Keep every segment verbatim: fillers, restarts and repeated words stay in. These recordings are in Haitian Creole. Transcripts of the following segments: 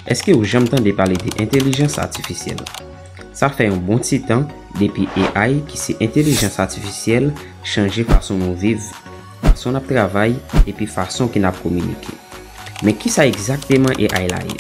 Èske ou janm tande pale de entèlijans atifisyèl? Sa fè yon bon ti tan depi A I, ki se entèlijans atifisyèl, chanje fason nou viv, fason n ap travay, epi fason ke n ap kominike. Men kisa egzakteman A I la ye?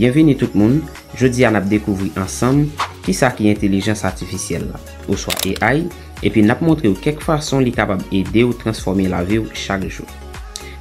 Byenvini tout moun. Jodi a n ap dekouvri ansanm kisa ki entèlijans atifisyèl la, oswa A I, epi n ap montre w kèk fason li kapab ede w transfòme lavi w chak jou.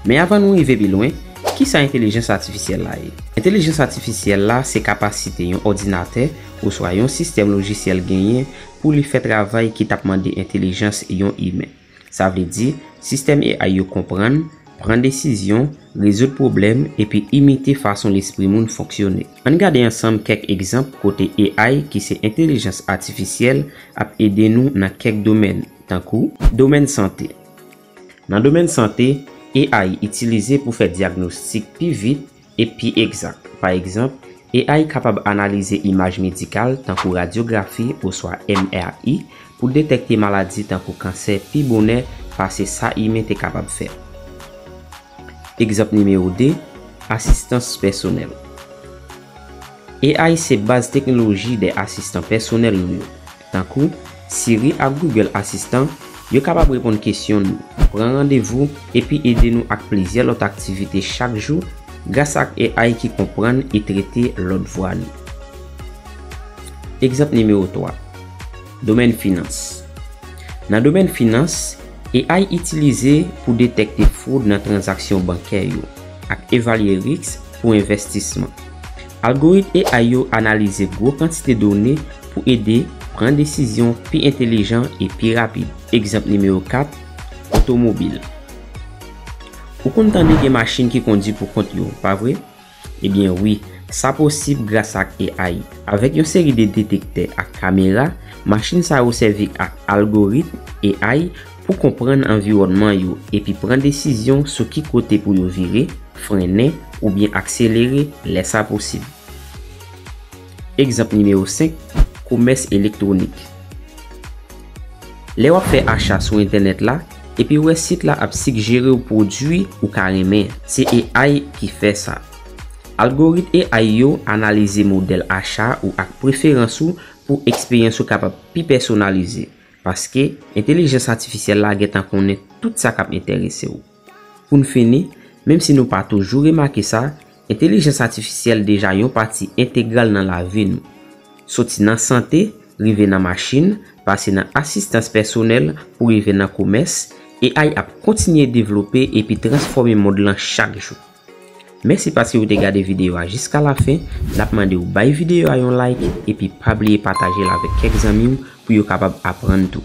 Men avan nou rive pi lwen, kisa entèlijans atifisyèl la ye? Entèlijans atifisyèl la se kapasite yon òdinatè oswa yon sistèm lojisyèl genyen pou li fè travay ki t ap mande entèlijans yon imen. Sa vle di, sistèm A I yo konprann, pran desizyon, rezoud pwoblèm, epi imite fason lespri moun fonksyone. Ann gade ansanm kèk egzanp kote A I, ki se entèlijans atifisyèl, ap ede nou nan kèk domèn, tankou domèn sante. Nan domèn sante, A I itilize pou fè dyagnostik pi vit e pi egzak. Pa egzanp, A I kapab analize imaj medikal tankou radyografi oswa M R I pou detèkte maladi tankou kansè pi bonè pase sa imen te kapab fè. Egzanp nimewo de, asistans pèsonèl. A I se baz teknoloji de asistan pèsonèl nou yo. Tankou Siri ak Google Asistan, yo kapab reponn kesyon nou, pran randevou, epi ede nou ak plizyè lòt aktivite chak jou gras ak A I ki konprann e trete lòt vwa nou. Egzanp nimewo twa, domèn finans. Nan domèn finans, A I itilize pou detèkte fwod nan tranzaksyon bankè yo ak evalye risk pou envèstisman. Algoritm A I yo analize gwo kantite done pou ede pran desizyon pi entèlijan e pi rapid. Egzanp nimewo kat, otomobil. Ou konn tande gen machin ki kondui pou kont yo, pa vre? Ebyen wi, sa posib gras ak A I. Avèk yon seri de detektè ak kamera, machin sa yo sèvi ak algoritm A I pou konprann anviwònman yo epi pran desizyon sou ki kote pou yo vire, frennen, oubyen akselere lè sa posib. Egzanp nimewo senk, komès elektwonik. Lè w ap fè acha sou entènèt la, epi w wè sit la ap sigjere w pwodui ou ka renmen, se A I ki fè sa. Algoritm A I yo analize modèl acha ou ak preferans ou pou eksperyans ou kapab pi pèsonalize, paske entèlijans atifisyèl la gentan konnen tout sa k ap enterese w. Pou n fini, menm si nou pa toujou remake sa, entèlijans atifisyèl deja yon pati entegral nan lavi nou. Soti nan sante, rive nan machin, pase nan asistans pèsonèl pou rive nan komès, A I ap kontinye devlope epi transfòme mond lan chak jou. Mèsi paske w te gade videyo a jiska lafen. N ap mande w bay videyo a yon like epi pa bliye pataje l avèk kèk zanmi w pou yo kapab aprann tou.